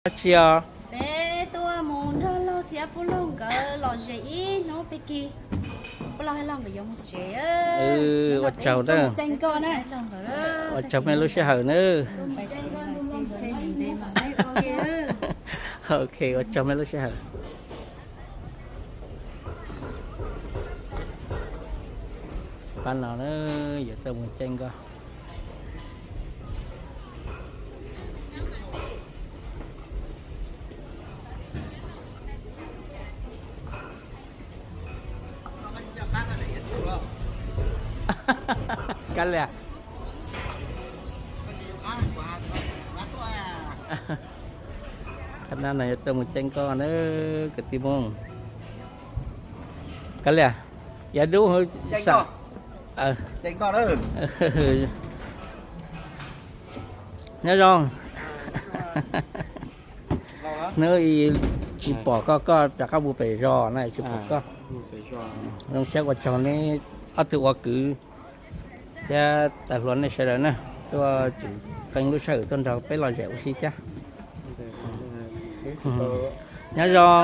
Dab tsi os? Peb tuaj mus nrog Lauj thiab Pub Lauj nkawd lom zem ib hnub peb kis. Pub Lauj thiab Lauj nkawd yuav mus tsev. Ua tsaug na. Ua tsaug mej lub sij hawm na. Ok, ua tsaug mej lub sij hawm. Pab no na, yuav tuaj mus caij nkoj. Kab lias. Qhab nab no yuav tuaj mus caij nkoj na, kwv tij Hmoob. Kab lias, yav dub sam. Nyob zoo. Hnub i tsis pom koj, koj rov qab mus pem zos na, tsis pom koj. Zoo siab ua tsaug neb ob tug ua kwv thiab tais hluas nej sawv daws na, tuaj tseem qee lub sij hawm tuaj nrog peb lom zem ua si thiab. Nyob zoo.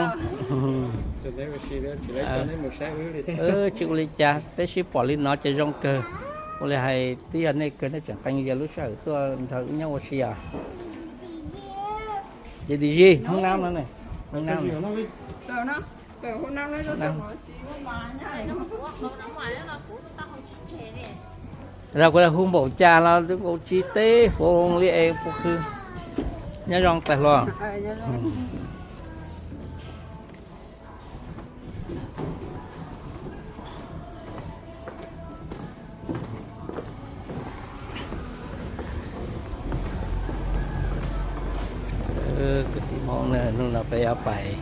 Tsis ua li cas, peb sib pom li no ces zoo kawg. Ua li hais twb yog nej kawg, nej tseem qee lub sij hawm tuaj nrog wb nyob ua si os. Ces dim zis hoob nab no ne, hoob nab. Kuv hu npaum cas los kuv tsis teb, hu li es kuv khwv. Nyob zoo tais hluas. Kwv tij Hmoob na, hnub no peb yuav pais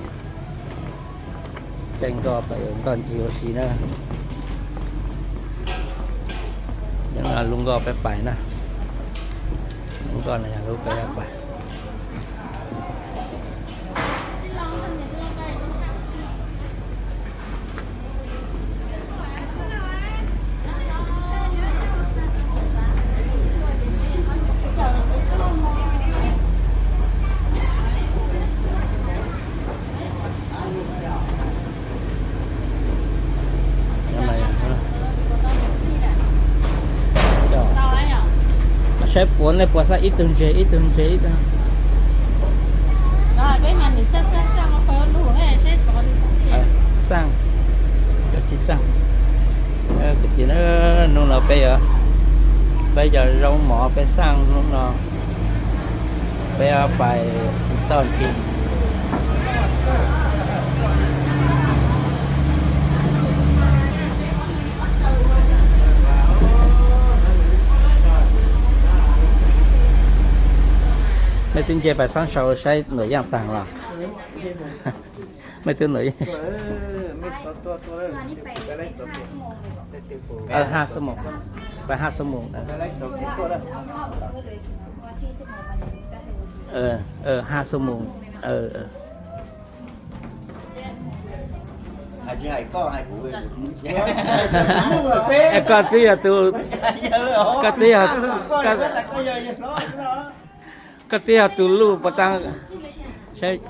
caij nkoj pais nkoj ncig ua si na. Nyob no lub nkoj peb pais na. Lub nkoj no yog lub peb yuav pais. Saib puas nej puas xaj ib tug ntseg ib tug ntseg ib tug. Xaj, cov tsis xaj. Kwv tij, hnub no peb, peb cov zaub mov peb xaj hnub no. Peb pais toj ntsis. Mej twb nce pais xab sau saib nuam yaaj taag los? Mej twb nuam yaaj. Ha xuab moos, pais ha xuab moos. Ha xuab moos. Koj twb yog tus, koj twb yog, koj twb yog tus luj puas tau saib.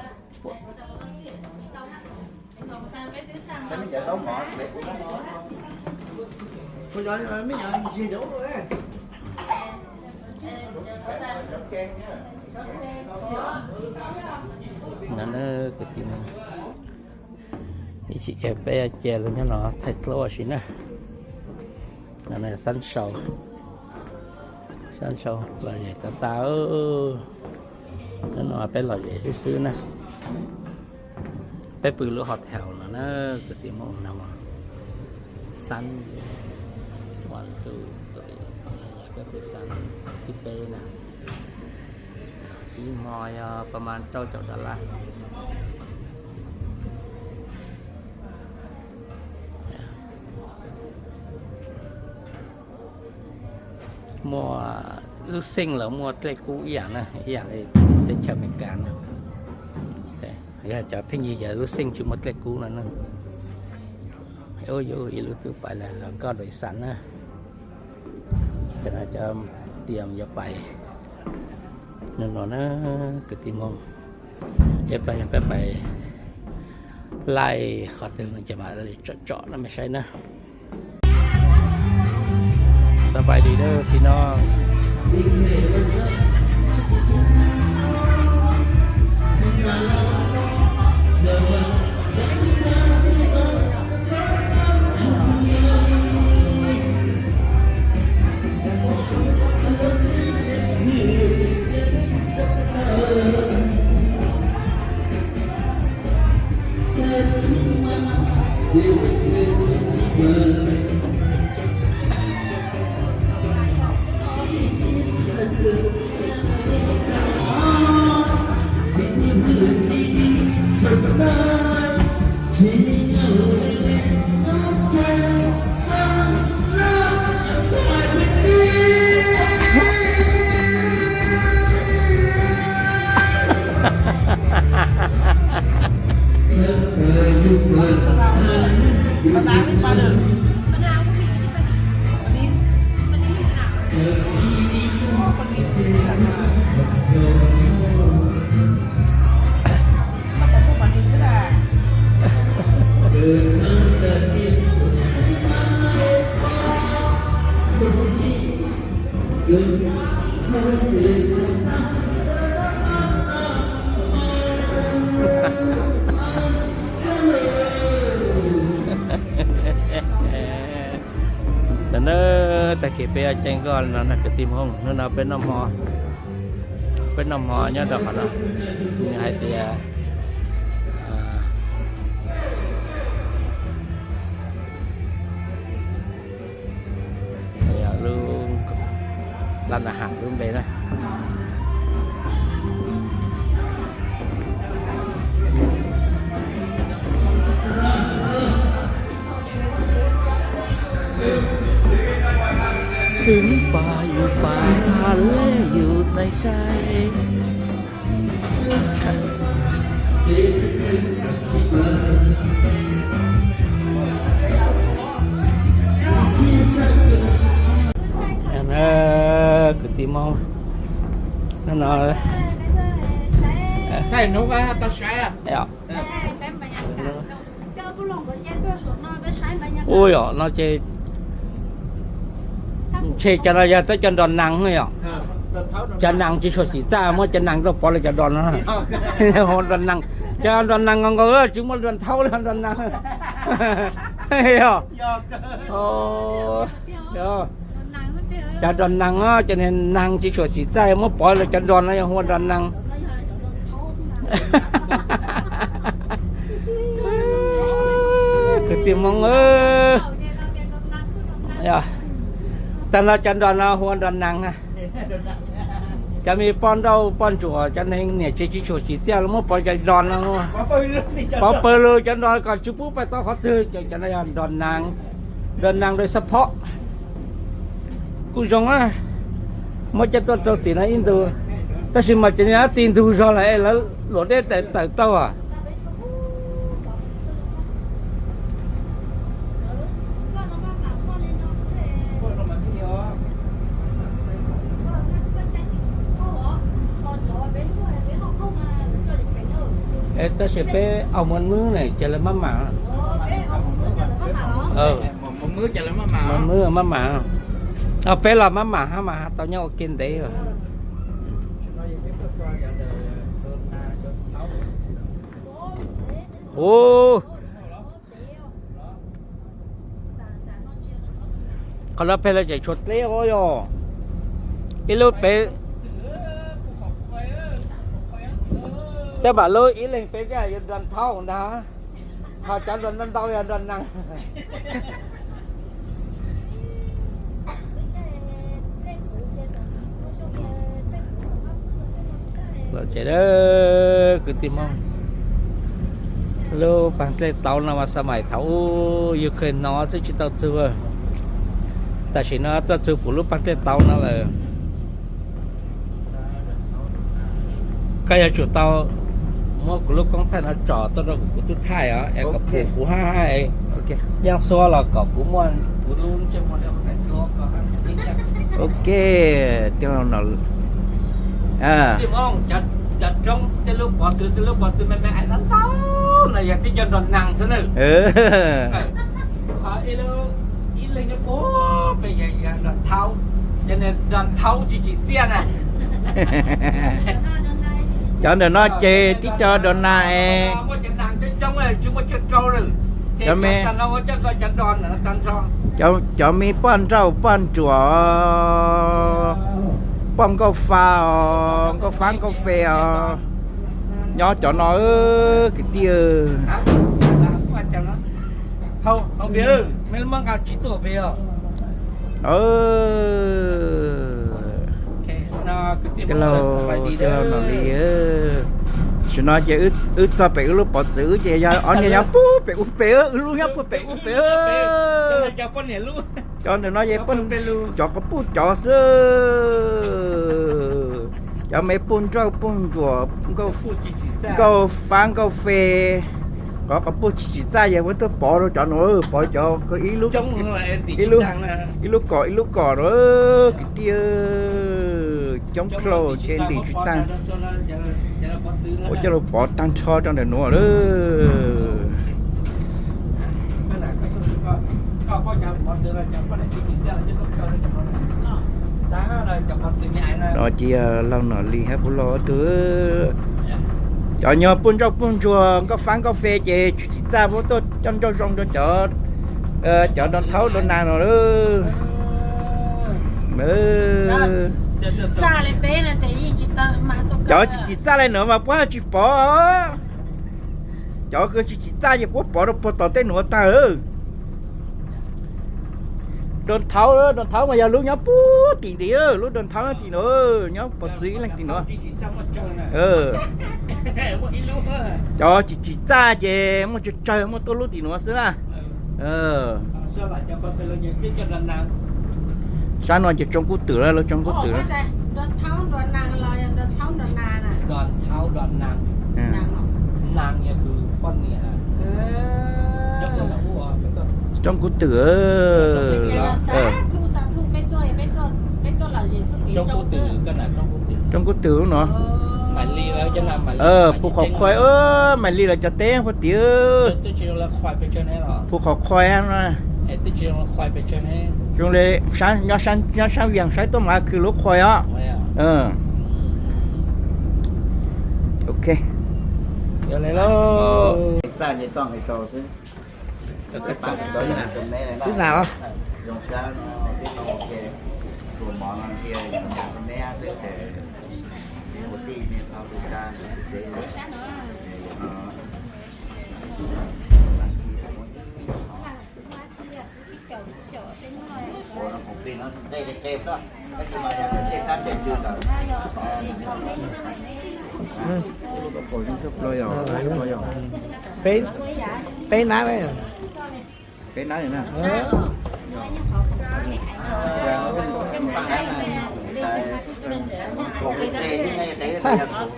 Ib chim peb cia lug nyob no thaij dluab ua si na. Xab sau, xab sau lom zem tas tas. Nyob no peb lom zem xwb xwb na. Peb pw lub hotel no na, kwv tij Hmoob no. Xab, one two three, peb pw xab thib peb na. Ib hmo yog pas mas rau caum dollar. Muaj lub xeej los muaj dlej kub ib yam na, ib yam li teb chaws Amelikas na. Yog cov pheej yig yog lub xeej tsis muaj dlej kub no na. Ib lub tub pais los nkoj dais xas na. Cov tias yuav pais no na, kwv tij Hmoob. Ib pliag yog peb pais laij qhov twg no ces mam li tsom tsom no mej saib na. Sawv daws li no. Ntawm no tag kis peb yuav caij nkoj no na kwv tij Hmoob. Hnub no peb noj hmo, peb noj hmo nyob rau qhov no, nws hais tias lub lab nta has lub npe na. Twb pom yus pom lawm yus neej tsa. Kwv tij Hmoob, no, ua yog no ces ntshe cov no yog tab cov nrog nees yom. Cov nees tsis tshua xim txaj muab cov nees tuaj pov lawv cov dos no. Hu nrog nees, cov nrog nees nkaus nkaus tsis muaj nrog thaub li nrog nees. Yog, cov nrog nees, cov niag nees tsis tshua xim txaj muab pov lawv cov dos no yog hu ua nrog nees. Kwv tij Hmoob, tag no cov nrog no hu ua nrog nees. Cov me poj nrauj poj ntsuam cov neeg niam tsev tsis tshua xim txaj los muab pov cov dos no, pov pawg lug cov dos kom tsis pub pais tau qhov twg, cov no yog nrog nees, nrog nees rau xab phob. Kuj zoo na, muab coj tuaj rau txim no ib ntus, tab sis mas cov niag ti ntug zog lawm es lawv luam dej tawm tawm tau. Tab sis peb au muaj mwb ne ces lawv maj mam. Muaj mwb maj mam. Peb los maj mam hab mas tau nyob ua ke ntev. Ub, qhov no peb lawv tseem tshuav dleb os yog, ib lub peb, tej mam lub ib leeg peb yuav nrog thaub ntag, ho cov nrog ntau ntau yog nrog nees. Los ces kwv tij Hmoob, lub paag dlej tauv no mas xab maim thaum ub yug kheej hnov xwb tsis tau txug, tam sim no tuaj txug pum lub paag dlej tauv no lawm. Koj yuav tsum tau muab kuv lub koob thaij no tsom tuaj rau kuv tus tub thaij os, es kom pum kuv hab hab, yeej xua los kom kuv muaj kuv lub ntsej muag. Ok, cov Cov roob tej lub pov txwv, tej lub pov txwv me me ais ntau ntau no yog tib co nrog nees xwb na. Ib leeg nyob puag pem yog nrog thaub, cov nrog thaub tsis tsim txiaj na. Cov ntawm no ces tib co nrog nees. Muaj cov nees coob coob tsis muaj chaw rau lawm. Cov me, cov me poj nrauj poj ntsuam, poj nkauj fa os, nkauj fab nkauj fe os, nyob cov no kwv tij. Tij laug Nom Lis, tam sim no ces wb txog pem wb lub pov txwv wb ces yog ob niag nyob puag pem ub pem, wb lub nyob puag pem ub pem. Cov ntawm no ces cov quas puj cov xwb. Cov me poj nrauj poj ntsuam, nkauj fab nkauj fe, qhov quas puj tsis tsim txaj ces muab tuaj pov rau cov no, pov cov ib lub kom ib lub kom no kwv tij. Coob dhau ces ntim tsis tag. Ua coj lug pov tag nrho rau ntawm nuav lawm. No ces yog laug Nom Lis hab puab laug ob tug. Cov nyuag puj nrauj puj ntsuag nkauj fab nkauj fe ces tsis tsim txaj, puab tuaj coj nrauj zoo rau cov, cov nrog thaub nrog nees no lawm. Cov tsis tsim txaj li no mas puab tsis pov. Cov tsis tsim txaj ces puab pov rau puag tom tej nuav tag. Nrog thaub, nrog thaub mas yog lub nyob puag tim ntiv, lub nrog thaub nyob tim nuav, nyob pov txwv ib leeg tim nuav. Cov tsis tsim txaj ces muaj tsawg tsawg muaj tuaj lub tim nuav xwb na. Sab no ces Tsoob Kub Twm, lawv Tsoob Kub Twm. Tsoob Kub Twm. Tsoob Kub Twm lub no. Phu Qhov Qhuai, Maiv Lis lawv cov teb puag tim. Phu Qhov Qhuai no. Zoo li nyob sab Vias saib tuaj mas khwv lub qhuai os. Ok. Txaj ces toj nqis tau xwb. Xwb na. Zoo sab no tib no ua ke, tus mov no ntsia me xwb ces ua tij me txhob tu sab, ua no qhov plig no nqe qe xwb, tab sis mas yog tej sab ntseg tsw ntawd. Peb, peb nab, peb nab na.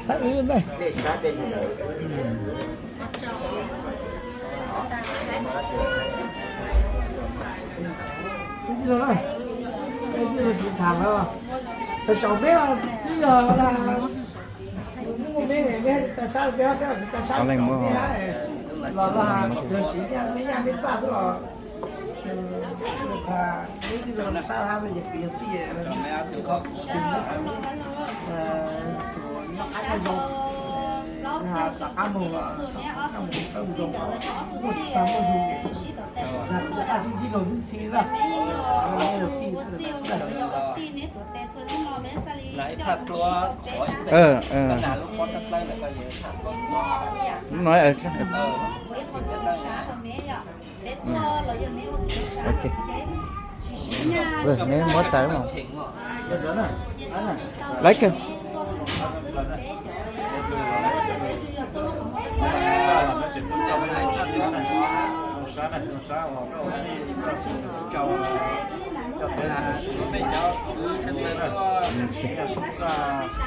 Thab wb ntag. Tab sis mas peb twb yog, peb, peb tas sab, peb tas sab, peb los los siv nyaj, me nyaj me txaj xwb los. Peb twb yog sab hab, yog kwv yog tij, nyob qab nyob zoo, tom qab moog, tom qab moog zoo, muaj txaj muaj zoo, kuv tsis tau sib ntsib luag ntxhi na. Neb muab tas mas. Lawv kawg.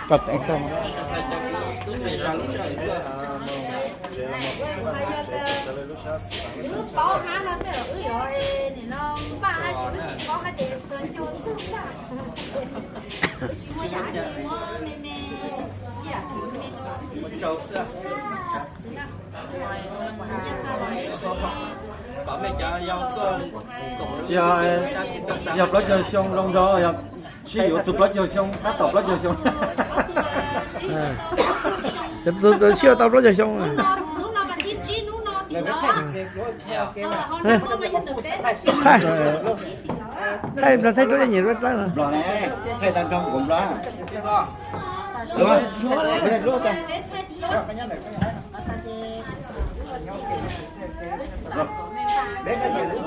Koj teev koj. Wb paub hab no tej zaum wb yuav nim no npaj hab, wb tsis paub hab ces tuag ncauj txug npaj. Wb tsis muaj yam tsi muab me me, Tsis yog, tsis yog plaub caug xyoo zoo nraug, yog sib yuav txug plaub caug xyoo, tab tom plaub caug xyoo. Sib yuav tau plaub caug xyoo. Thaij, thaij plaub caug nyiam dlawb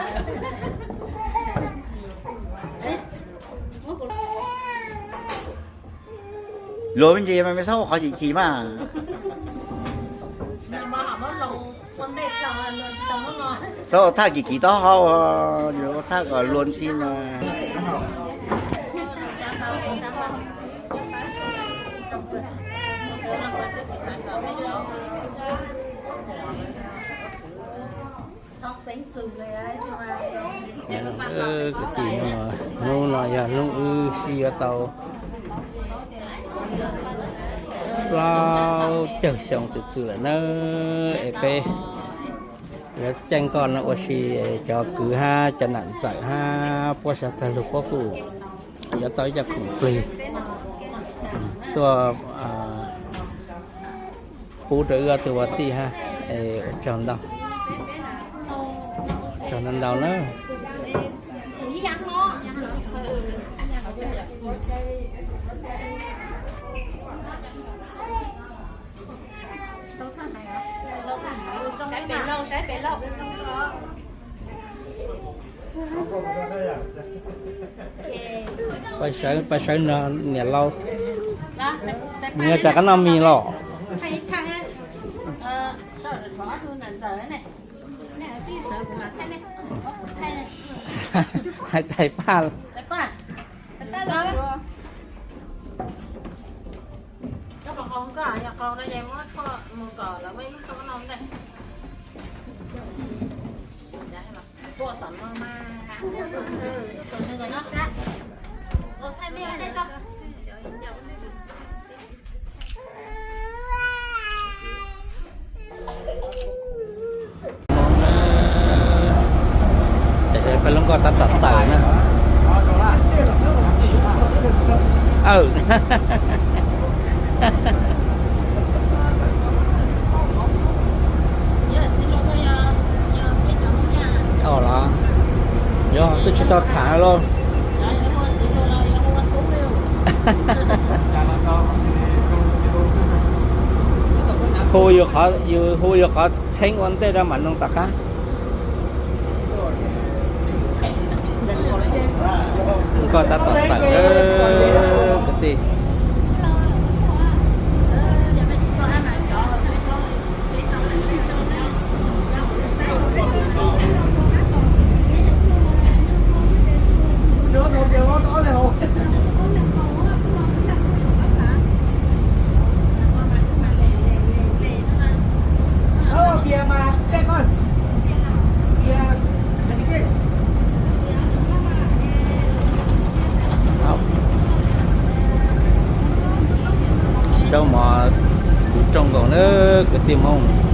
no. Luag me ntsis mas me txhob ua qhov chim chim mas. Txhob ua thaj kim kim taub hau, ua thaj kom luag ntxhi mas. Kwv tij, hnub no yog hnub wb sib yuav tau plaub caug xyoo txwm txwm lawm na. Es peb yuav caij nkoj no ua si, cov kwv hab cov nam ntxawm hab puab sawv tag lug puab kuj yuav tau ib co khoom plig tuaj pub rau wb ob tug ua tij hab. Ua tsaug ntau, tsaug ntau ntau na. Pais sawv, pais sawv nrog niam laus, nws rov qab noj mis los. Hais tais paj. Peb lub nkoj tab tom tawm na. Los, yog twb tsis tau tham lauj. Hu yus qhov, yus hu yus qhov txheeb ua ntej rau mam noog tom qab. Nkoj tab tom tawm kwv tij. Rau mov kuv rooj nkaus na kwv tij Hmoob.